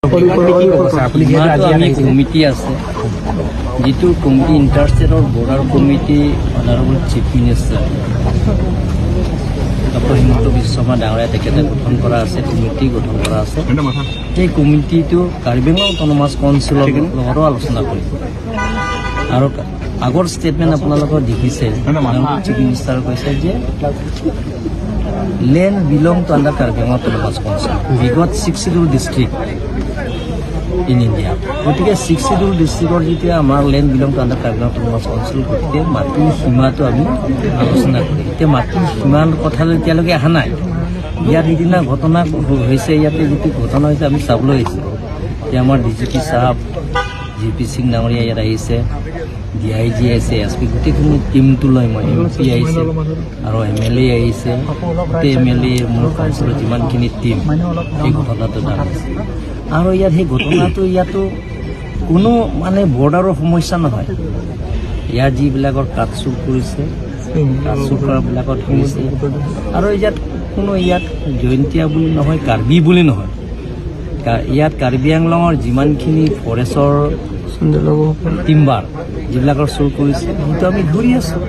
আপুনি যিহেতু আজি সীমাটো ইয়াত আমি আহিছে। কমিটি আছে, যিটো committee ইণ্টাৰষ্টেটৰ border committee, honourable chief minister doctor Himanta Biswa Sarma ডাঙৰীয়া, তেখেতে গঠন কৰা আছে, কমিটি গঠন কৰা আছে। সেই কমিটিটো কাৰ্বি আংলং অট'নমাছ কাউন্সিলৰ লগতো আলোচনা কৰিব। আৰু আগৰ ষ্টেটমেণ্ট আপোনালোকৰ দেখিছে, চিফ মিনিষ্টাৰে কৈছে যে land belong to under Karbi Anglong Autonomous Council. We got Sixth Schedule district in India. গতিকে ছিক্স চিডিউল ডিষ্ট্ৰিক্টৰ যেতিয়া আমাৰ land belong to under Karbi Anglong Autonomous Council, গতিকে মাটিৰ সীমাটো আমি আলোচনা কৰিম। এতিয়া মাটিৰ সীমাৰ কথালৈ এতিয়ালৈকে অহা নাই। ইয়াত সিদিনা ঘটনা হৈছে, ইয়াতে যিটো ঘটনা হৈছে আমি চাবলৈ আহিছোঁ। এতিয়া আমাৰ ডিজিপি চাহাব জি পি সিং ডাঙৰীয়া ইয়াত আহিছে, ডি I G আহিছে, এছ পি, গোটেইখিনি টিমটো লৈ মই, এম পি আহিছে আৰু এম এল এ আহিছে। গোটেই এম এল এ, মোৰ কাউন্সিলৰ যিমানখিনি টিম, সেই ঘটনাটো জানিছে। আৰু ইয়াত সেই ঘটনাটো ইয়াতো কোনো মানে বৰ্ডাৰৰ সমস্যা নহয়। ইয়াত যিবিলাকৰ কাঠ চুৰ কৰিছে, কাঠ চুৰ কৰাবিলাকত ধৰিছে। আৰু ইয়াত কোনো ইয়াত জয়ন্তীয়া বুলি নহয়, কাৰ্বি বুলি নহয়, ইয়াত কাৰ্বি আংলঙৰ যিমানখিনি ফৰেষ্টৰ টিম্বাৰ যিবিলাকৰ চুৰ কৰিছে, সেইটো আমি ধৰি আছোঁ।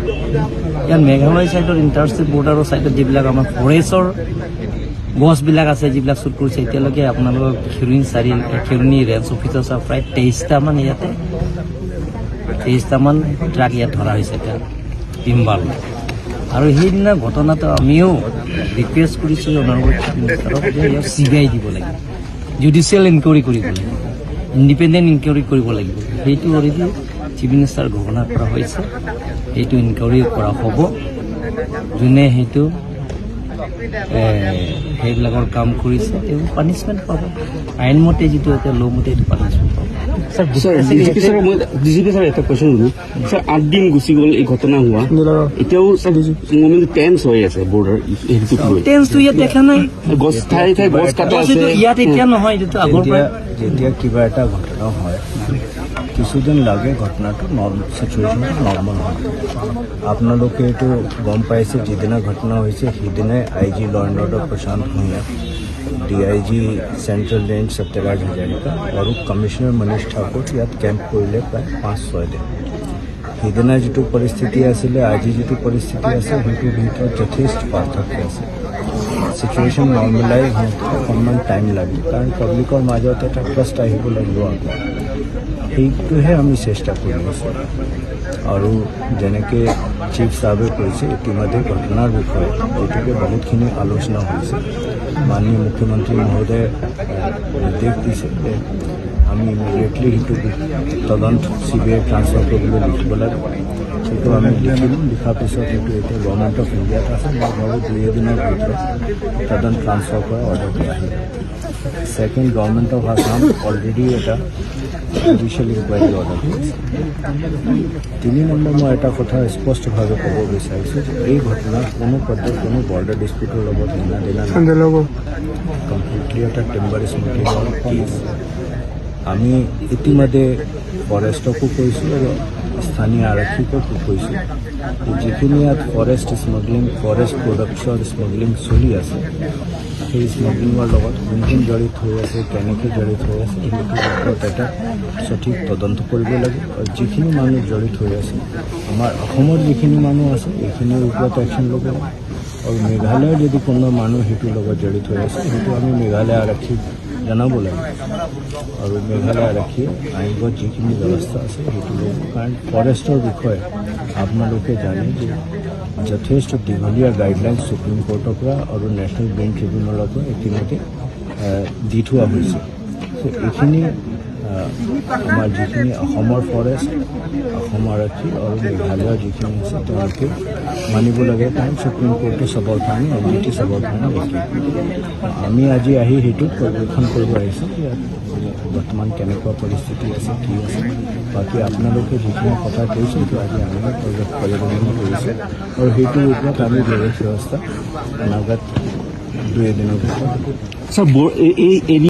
ইয়াত মেঘালয় ছাইডৰ ইণ্টাৰষ্টেট বৰ্ডাৰৰ ছাইডত যিবিলাক আমাৰ ফৰেষ্টৰ গছবিলাক আছে, যিবিলাক চুৰ কৰিছে, এতিয়ালৈকে আপোনালোকৰ খেৰণি চাৰি খেৰণি ৰেঞ্জ অফিচৰ পৰা প্ৰায় 23টামান, ইয়াতে 23টামান ট্ৰাক ইয়াত ধৰা হৈছে এতিয়া টিম্বাৰ। আৰু সেইদিনা ঘটনাটো আমিও ৰিকুৱেষ্ট কৰিছোঁ অনাৰেবল চিফ মিনিষ্টাৰক যে ইয়াক চিবিআই দিব লাগিব, জুডিচিয়েল ইনকুৱাৰী কৰিব লাগিব, ইণ্ডিপেণ্ডেণ্ট ইনকুৱাৰী কৰিব লাগিব। সেইটো অলৰেডি চিফ মিনিষ্টাৰ ঘোষণা কৰা হৈছে, সেইটো ইনকুৱাৰী কৰা হ'ব। যোনে সেইটো সেইবিলাকৰ কাম কৰিছে, তেওঁ পানিছমেণ্ট পাব। আইনমতে যিটো এতিয়া ল' মতে এইটো পানিছমেণ্ট পাব। স্যাৰ, স্যাৰ, ডিজিপি ছাৰ, মই ডিজিপি ছাৰ এটা কুৱেশ্যন সুধো। স্যাৰ, 8 দিন গুচি গ'ল এই ঘটনা হোৱা, এতিয়াও স্যাৰ মুভমেণ্ট টেন্স হৈ আছে বৰ্ডাৰ হেৰিটোক লৈ। টেন্সটো ইয়াত দেখা নাই। গছ, ঠায়ে ঠায়ে গছ কাটা আছে। এইটো ইয়াত এতিয়া নহয়, এইটোতো আগৰ যেতিয়া পৰাই। যেতিয়া কিবা এটা ঘটনা হয়, কিছুদিন লাগে ঘটনাটো চিটুৱেশ্যনটো নৰ্মেল হয়। আপোনালোকে এইটো গম পাইছে, যিদিনা ঘটনা হৈছে সিদিনাই I G law and order Prashant Bhuyan, D I G central range Satyaraj Hazarika আৰু কমিশ্যনাৰ মনীষ ঠাকুৰ ইয়াত কেম্প কৰিলে প্ৰায় 5-6 দিন। সিদিনা যিটো পৰিস্থিতি আছিলে, আজি যিটো পৰিস্থিতি আছে, সেইটোৰ ভিতৰত যথেষ্ট পাৰ্থক্য আছে। চিটুৱেশ্যন নৰ্মেলাইজ হওঁতে অকণমান টাইম লাগে, কাৰণ পাব্লিকৰ মাজত এটা ট্ৰাষ্ট আহিব লাগিব আকৌ। সেইটোহে আমি চেষ্টা কৰি আছোঁ। আৰু যেনেকৈ চিফ চাহাবে কৈছে, ইতিমধ্যে ঘটনাৰ বিষয়ে যিটোকে বহুতখিনি আলোচনা হৈছে, মাননীয় মুখ্যমন্ত্ৰী মহোদয়ে নিৰ্দেশ দিছে যে আমি ইমিডিয়েটলি সেইটো তদন্ত চিবিআই ট্ৰান্সফাৰ কৰিবলৈ লিখিব লাগে। সেইটো আমি লিখিলোঁ। লিখাৰ পিছত সেইটো এতিয়া গভৰ্ণমেণ্ট অফ ইণ্ডিয়াত আছে। মই ভাবোঁ দুই এদিনৰ ভিতৰত তদন্ত ট্ৰান্সফাৰ কৰা অৰ্ডাৰটো আহিব। Second, government of Assam already এটা জুডিচিয়েল ইনকুৱাৰী অৰ্ডাৰ কৰিছে। তিনি নম্বৰ, মই এটা কথা স্পষ্টভাৱে ক'ব বিচাৰিছোঁ যে এই ঘটনাৰ কোনো পধ্যে কোনো বৰ্ডাৰ ডিছপিউটৰ লগত লেনা দেনা নাই। কমপ্লিটলি এটা টিম্বাৰ স্মগলিঙৰ কেছ। আমি ইতিমধ্যে ফৰেষ্টকো কৈছোঁ আৰু স্থানীয় আৰক্ষীকো কৈছোঁ যে যিখিনি ইয়াত ফৰেষ্ট স্মগলিং, ফৰেষ্ট প্ৰডাক্টছৰ স্মগলিং চলি আছে, সেই স্মগলিঙৰ লগত কোন কোন জড়িত হৈ আছে, কেনেকৈ জড়িত হৈ আছে, সেইটোৰ ওপৰত এটা সঠিক তদন্ত কৰিব লাগে। আৰু যিখিনি মানুহ জড়িত হৈ আছে, আমাৰ অসমৰ যিখিনি মানুহ আছে, এইখিনিৰ ওপৰত একশ্যন ল'ব লাগে। আৰু মেঘালয়ৰ যদি কোনো মানুহ সেইটোৰ লগত জড়িত হৈ আছে, সেইটো আমি মেঘালয় আৰক্ষীক জনাব লাগে আৰু মেঘালয় আৰক্ষীয়ে আইনগত যিখিনি ব্যৱস্থা আছে সেইটো ল'ব। কাৰণ ফৰেষ্টৰ বিষয়ে আপোনালোকে জানে যে যথেষ্ট দীঘলীয়া গাইডলাইন সুপ্ৰিম কোৰ্টৰ পৰা আৰু নেশ্যনেল গ্ৰীণ ট্ৰিবিউনেলৰ পৰা ইতিমধ্যে দি থোৱা হৈছে। চ' এইখিনি আমাৰ যিখিনি অসমৰ ফৰেষ্ট, অসম আৰক্ষী আৰু মেঘালয়ৰ যিখিনি আছে, তেওঁলোকে মানিব লাগে। কাৰণ সুপ্ৰিম কোৰ্টে চবৰ কাৰণে, এনজিটি চবৰ কাৰণে একেই। আমি আজি আহি সেইটো পৰ্যবেক্ষণ কৰিব আহিছোঁ, ইয়াত বৰ্তমান কেনেকুৱা পৰিস্থিতি আছে, কি আছে। বাকী আপোনালোকে যিখিনি কথা কৈছে, সেইটো আজি আমি পৰ্যবেক্ষণ কৰিছোঁ আৰু সেইটোৰ ওপৰত আমি ব্যৱস্থা অনাগত দুই এদিনৰ ভিতৰত স্যাৰ, এই